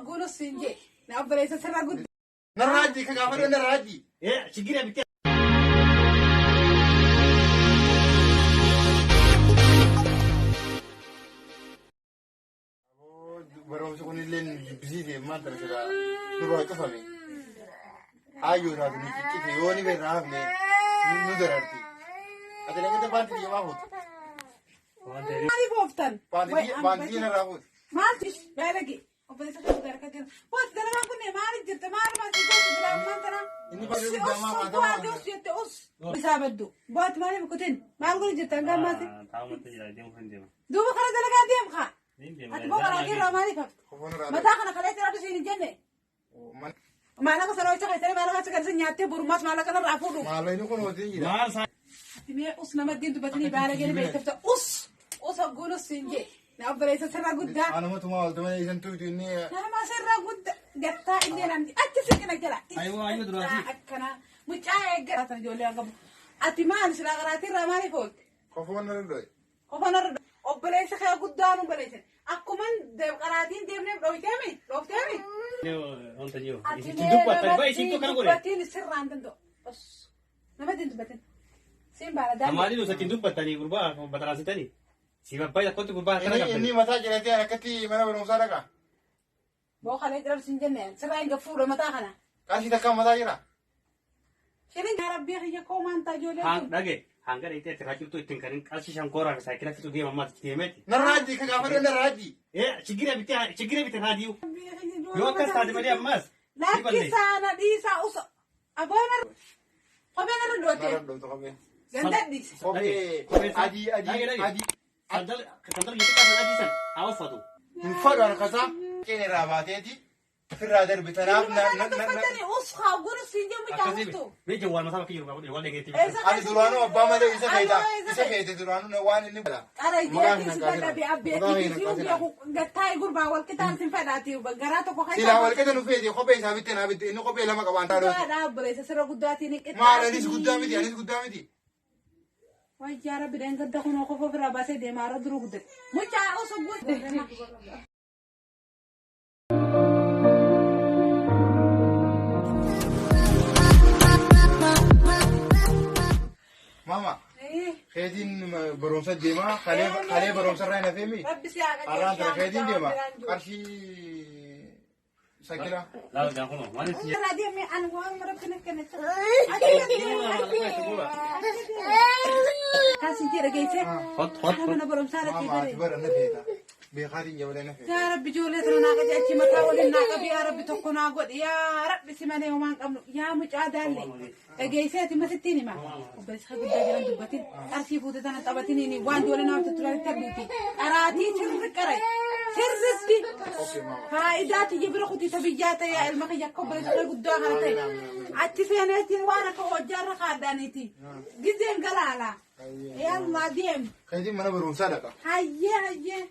hogguunus siin jee. Na obboleessa sirra guddaa. Narraa hajji ka gaafadhu narraa hajji. Shigira bittee. Barumsi kun illee nu jibbisiise maal tana silaa nurraa cufame. Aayyoo taatu nu ciccite yoo ni beekna hafne nu dararti. Ati dhaqxe baantii biyya maa fuutu? Maaliif ooftan? Baantii narraa fuuti. Maaltu baalage? Obboleessa kee guddaa harka jira. Waati dalagaan kun maaliif jirta? Maal maal si gootu jira ammaan tana? Inni baay'ee guddaa maa Us bu'aati us jette us. Isaa baddu. Bu'aati maaliif kutin? Maal godhu jirta hanga ammaatti? Taa'umatti jira deemu hin deema. Duuba kana dalagaa deem kaa. Hin deema. Ati boo karaa irraa maaliif hafte? Mataa kana kalee jiraatu siin hin jenne. Maallaqa sana hojii keessanii maallaqa achi kan isin nyaattee borumaas maallaqa irraa fuudhu. Maallaqni kun hojii jira. Maal saa. Ati mee us nama ittiin dubbatanii baala gadi beektafta us us hogguun us siin jee. Na obboleessa sirra guddaa. Anuma tumaa oltuma isan tuutu inni. Nama sirra guddaa gattaa illee namni achi siqina jala. Ayyoo ayyoo duraati. Akkana mucaa eeggaa ijoollee waan qabu. Ati maal silaa qaraatii irraa maaliif oolte? Kofoon narra dho'e. Qofaan irra obboleessa kee guddaa nu baleessan. Akkuma qaraatiin deemneef dhoofteemi dhoofteemi. Wanta jiru. Ati Isin dubbatta. Baay'ee isin tokko godhe. Dubbatiin sirraan danda'u. Namatti hin dubbatin. Siin baala daandii. Maaliif osoo dubbattanii gurbaa bataraasitanii? Si babbaayii tokkotti gurbaa akkana Inni qabdani. mataa jiratee akkatti mana barumsaa dhaqa. Boo kalee jira siin jenne sirraa hin gaffuudha mataa kana. Qarshii takka mataa jira. Shirin yaa rabbii kiyya koo maan ta'a ijoollee Haan kun. dhage hanga dheeyitee itti raajjirtu ittiin kan qarshii shankooraa fi saayikila fitu deema ammaas itti deemeeti. Narraa hajji ka gaafadhu narraa hajji. Shigira bittee shigira bittee raadiyoo. Yoo akkas taate malee ammaas. Lakkisaa na dhiisaa usa. Aboon irra kopheen irra Narra dhoote. dho'e kophee. Ganda dhiise. Kophee adii adii adii. Sandal sandal gitti qaasan adii san haa uffatu. Hin fadhu harkasaa. Qeen irraa baateeti ofirraa darbe tanaaf na na na na. Us haa gurus siin jemmu Akkasii caalustu. mee jawwaal mataa bakka jiru qabu jawwaal dheegeetti. Ani duraanuu abbaa malee isa feeta isa feete duraanuu waan inni. Qara ijeetiin si fedha abbeetii si beeku gattaa'e gurbaa wal qixaan sin fedhaati garaa tokko kan Silaa walqixa nu feete kophee isaa bitte naa bitte inni kophee lama qabaan taadhooti. Guddaadha obboleessa sirra guddaatiin hin Maal anis guddaa miti anis guddaa miti. Wayyaa rabbi dheengadda kunoo qofa ofirraa baasee deemaa irra duruu guddate. Mucaa osoo guddate. Mama keetiin barumsa deemaa kalee kalee barumsa irraa hin hafeemi. Rabbi si haa Har'aan tana keetiin deema qajeelchu. qarshii sakila. Laal gaa kunoo maal itti Irraa deemee ani waan rabbi na kenne. Kan si jedhe geessee. Hot hot Kana mana barumsaa dhaqee Mama ati bare. bara na feeta beekaatiin jabalee na feeta. Yaa Rabbi ijoollee tana naa qajeelchi mataa waliin naa qabi yaa Rabbi tokko naa godhi yaa Rabbi si malee homaa hin qabnu yaa mucaa daalle dhageesseeti masittiin hima obboleessa guddaa jiran dubbatin qarshii fuute tana taphatiniin waan ijoollee naaf tutturanitti arguuti qaraatii sirri qaray sirritti faayidaa tiyya bira kutiisa biyyaa ta'e yaa ilma kiyya akka obboleessa guddaa kana ta'e achi seeneetiin waan akka hojjaarra kaaddaaniiti gizeen galaala yallaa deem Keetiin mana barumsaa dhaqa. hayyee hayyee.